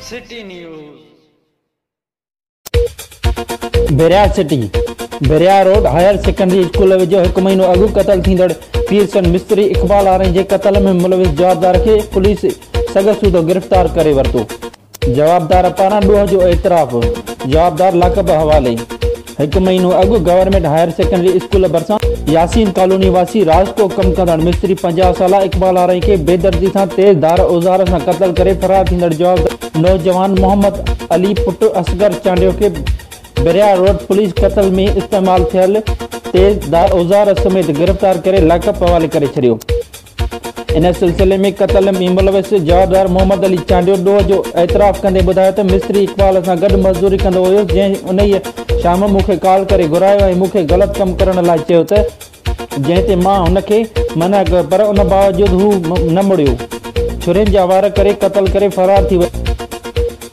City news. Bahria city, Bahria road higher secondary school ويجهو هڪ مهينو اڳ قتل ٿيندڙ پيرسن مستري اقبال آرائين جي قتل ۾ ملوث جوابدار کي پوليس سگهه سوڌو گرفتار ڪري ورتو. جوابدار پاران ڏوهه جو اعتراف، جوابدار لاڪپ حوالي. هڪ مهينو اڳ گورنمينٽ هائير سيڪنڊري اسڪول ڀرسان ياسين ڪالوني واسي رازڪو ڪم ڪندڙ مستري 50 سالا اقبال آرائين کي بيدردي سان تيز ڌار اوزار سان قتل ڪري فرار ٿيندڙ جوابدار نوجوان محمد علي پٽ اصغر چانڊيو کي بريا روڊ پوليس قتل ۾ استعمال ٿيل تيز ڌار اوزار سميت گرفتار ڪري لاڪپ حوالي ڪري ڇڏيو. ان سلسلي ۾ قتل ۾ ملوث جوابدار محمد علي چانڊيو ڏوهه جو اعتراف ڪندي ٻڌايو ته مستري اقبال سان گڏ مزدوري ڪندو هيس جنهن انهيء شام مون کي ڪال ڪري گهرايو ۽ مون کي غلط ڪم ڪرڻ لاء چيو ته جنهن تي مان هن کي منع ڪيو پر ان باوجود هو نه مڙيو ڇرين جا وار ڪري قتل ڪري فرار ٿي ويو.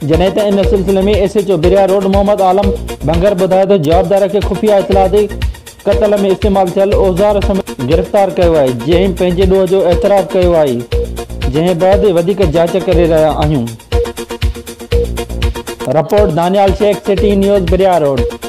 جڏهن ته ان سلسلي ۾ S H O Bahria road Muhammad Alam Bhangar ٻڌايو ته جوابدار کي خفيه اطلاع تي قتل ۾ استعمال ٿيل اوزار سميت گرفتار ڪيو آهي جنهن پنهنجي ڏوهه جو اعتراف ڪيو آهي جنهن بعد وڌيڪ جاچ ڪري رهيا آهيون. Report, Daniyal Shaikh, city news, Bahria road.